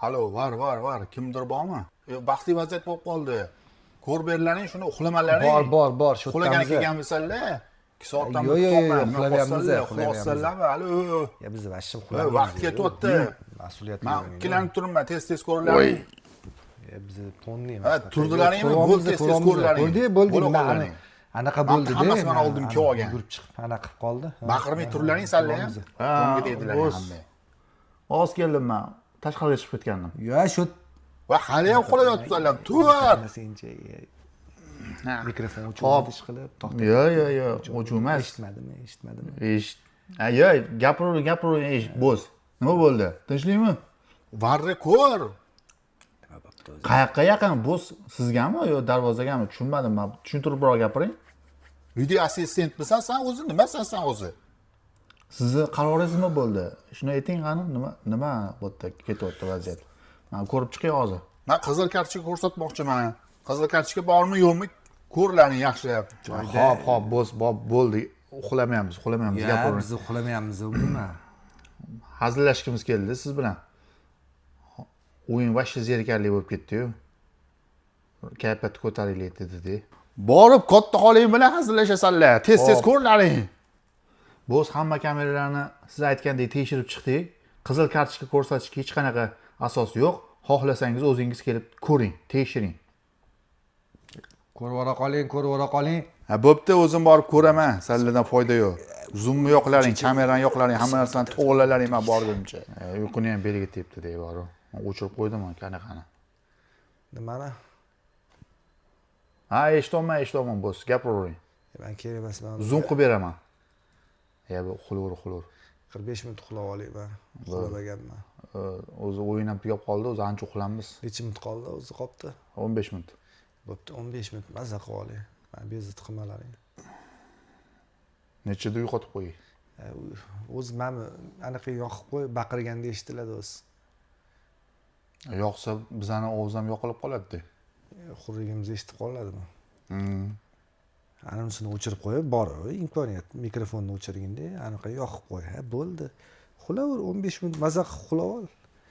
Alo, var, var, var, kimdir bormi? Baxtli vaziyat bo'lib qoldi. Ko'rib berlaring shuni, uxlamalaring. Bor, bor, bor, shu Uxlagani yerdamiz. kelganmisanlar? 2 soatdan Yo'q, beri yo'q, yo'q, kutyapman. uxlamayapmiz, uxlamayapmiz. Uxlayapsanlarmi? Alo. Ya biz вообще uxlamaymiz. Vaqt ketyapti. Mas'uliyatli. Man ikkilanib turibman, tez tez ko'rilaring. Ya biz полный. Ha, turdilaringmi? Bo'ldi, tez tez ko'rilaring. Ko'rdik, bo'ldi. Bo'la Nima, qolaring. Anaqa Man bo'ldi-da. hammasi mani oldimga kelib olgan. Yugurib chiqib, anaqa qilib qoldi. Ha, Baqirmay ha, turlaring ha, sallar ham. ko'ryapmiz. Ha, To'ngga tegdilaring bo'z. hamma. Oz keldim man. Tashqariga chiqib ketgandim. Yo, shu Va hali ham uxlab yotibsanlar. Tur. Sencha mikrofon Hop. o'chirib ish qilib, to'xtab. Yo'q, yo'q, yo'q, o'chuv emas. Eshitmadimi? Eshitmadimi? Eshit. Ha, yo'q, gapiravering, gapiravering, eshit. Bo'z. Nima bo'ldi? Tinchlikmi? Varri ko'r. Nima bo'pti o'zi? Qayoqqa yaqin? Bo'z sizgami yo darvozagami? Tushunmadim man. Tushuntiribroq gapiring. Video assistentmisan san o'zi? Nimasan san o'zi? Sizni qaroringiz nima bo'ldi? Shuni ayting qani, nima nima bu yerda ketyapti vaziyat? Man ko'rib chiqay hozir. Man qizil kartochka ko'rsatmoqchiman. Qizil kartochka bormi, yo'qmi? Ko'rlaring yaxshilab. Hop, hop, bo'z, bob bo'ldi. Uxlamayapmiz, uxlamayapmiz, Ya gapiravering. biz uxlamayapmiz umuman. Hazillashgimiz keldi siz bilan. O'yin вообще zerikarli bo'lib ketdi-yu. Kayfiyatni ko'taringlar dedi. Borib katta xoling bilan hazillashasanlar. Tez tez Hop. ko'rlaring. Bo'z, hamma kameralarni siz aytgandek tekshirib chiqdik. Qizil kartochka ko'rsatishga hech qanaqa asos yo'q. Xohlasangiz o'zingiz kelib ko'ring, tekshiring. Ko'rib ora qoling, ko'rib ora qoling. Ha, bo'pti, o'zim borib ko'raman. Sanlardan foyda yo'q. Zoomni yo'qlaring, kamerani yo'qlaring, hamma narsani to'g'irlalaring man borgunimcha. Uyquni ham beliga tepdi dey boru. Man o'chirib qo'ydim qanaqani. Nimani? Ha, eshityapman, eshityapman bo'z, gapiravering. Man kerak emas man. Zoom qilib beraman. Ya bu uxlaver, uxlaver. 45 minut uxlab olay man. Uxlamaganman. O'zi o'yin ham tugab qoldi, o'zi ancha uxlanmiz. Necha minut qoldi? O'zi qolibdi. 15 minut. Bo'pti, 15 minut maza qilib olay. Man bezovta qilmalaring. Nechada uyg'otib qo'yay? O'zi mana anaqa yoqib qo'y, baqirganda eshitiladi o'zi. Yoqsa bizani ovoz ham yo'qolib qoladi-da. Xurrigimiz eshitib qoladimi? Anisini o'chirib qo'yib, bor imkoniyat, mikrofonni o'chirganda anaqa yoqib qo'y. Ha, bo'ldi. Uxlaver, 15 minut maza qilib uxlab ol.